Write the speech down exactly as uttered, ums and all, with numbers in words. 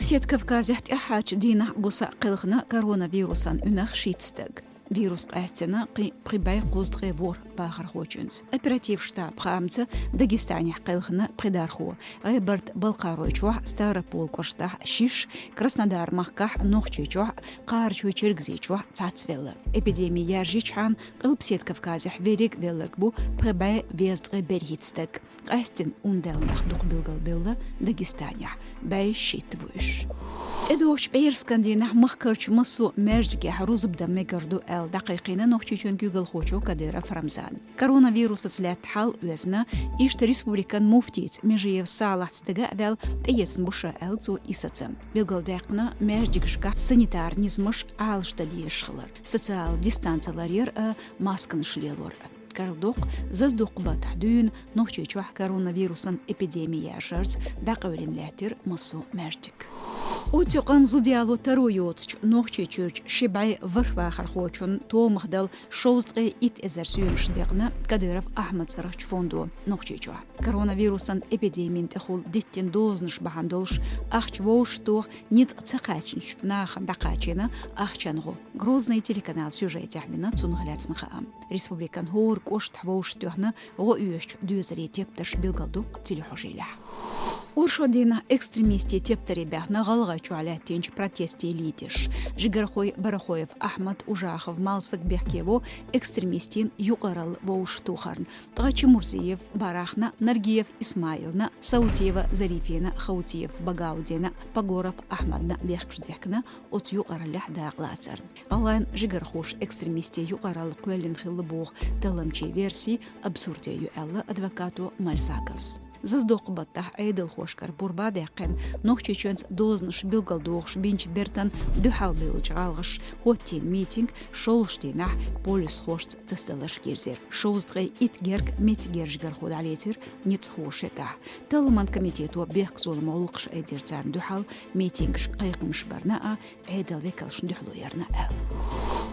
Сеткавказехь тӀаьххьарчу дийнахь буса кхелхина коронавирусан уьнах шийтта стаг. Вирус къаьстина кхин пхи бӀе кхузткъе ворхӀ бахархочуьнца. Оператив штаб хаамца, Дагестанехь кхелхина пхи дархо. ГӀебарта-Балкхаройчохь, Ставрополь кӀоштахь шиш, Краснодар-махкахь, Нохчийчохь, Кхарачой-Чергазийчохь цхьацца велла. Эпидеми яржичхьана, Къилба Сеткавказехь верриг велларг бу пхи бӀе везткъе берхӀитта стаг. Къаьстина ундаьлла нах дукха билгалбевлла Дагестанехь, бӀе шийтта ву уьш. ТӀедогӀучу пӀераскан дийнахь махкарчу массо а маьждигехь рузба дан мегар ду аьлла, дӀакхайкхийна Нохчийчоьнан куьйгалхочо Кадыров Рамзана. Коронавирусаца лаьтта хьал оьзна, иштта республикан муфтийца Межиев Салахьца дага а ваьлла, тӀеэцна бу ша аьлла цо и сацам. Билгалдаьккхина маьждигашкахь санитар низамаш Ӏалашдан дезаш хилар, социал дистанци ларъяр а, масканаш лелор а. Карладоккху, зазадоккху баттахь дуьйна Нохчийчохь коронавирусан эпидеми яржарца дӀакъевлина лаьттира массо а маьждиг. Оццу юкъанна зуда яло таро йоцучу Нохчийчуьрчу ши бӀе ворхӀ вахархочунна томах дала шовзткъе итт эзар соьмаш декъна Кадыров Ахьмадан цӀарахчу фондо Нохчийчохь. Коронавирусан эпидемина тӀехула диттина дозанаш бахьана долуш ахча вовшахтоха ницкъ ца кхаьчначу нахана дӀакхачийна ахчан гӀо. Грозный телеканал сюжетехь бина цунах лаьцна хаам. Республикан хӀора кӀоштахь вовшахтоьхна гӀо оьшучу доьзалан тептарш, билгалдоккху телехьожийлехь. Оршот дийнахь экстремистийн тептаре баьхна ГӀалгӀайчохь лаьттинчу протестийн лидерш. Жигархой Барахоев Ахьмад, Ужахов Малсаг бехке во экстремистийн юкъаралла вовшахтохарна. Ткъа Чимурзиев Барахна, Наргиев Исмаилна, Саутиева Зарифина, Хаутиев Багаудина, Погоров Ахьмадна бехкаш дехкина оцу юкъараллехь дакъалацарна. ГӀалгӀайн жигархоша экстремистийн юкъаралла кхоьллина хилла боху талламчийн верси абсурде ю, аьлла адвокато Мальсаговс. Зазадоккху баттахь Ӏедалхошкара пурба а даьккхина, Нохчийчоьнца дозанаш билгалдохуш бинчу бертан дуьхьал бевллачу гӀалгӀаша хӀоттийна митинг шолгӀачу дийнахь полисхошца тасадаларш гирзира. Шовзткъе итт герга меттигерчу жигархо дӀалецира ницкъахоша тӀехь. Талламан комитето бехкзуламан гӀуллакхаш айдира царна дуьхьал, митингашка кхайкхамаш барна а, Ӏедалан векалшна дуьхьало ярна аьлла.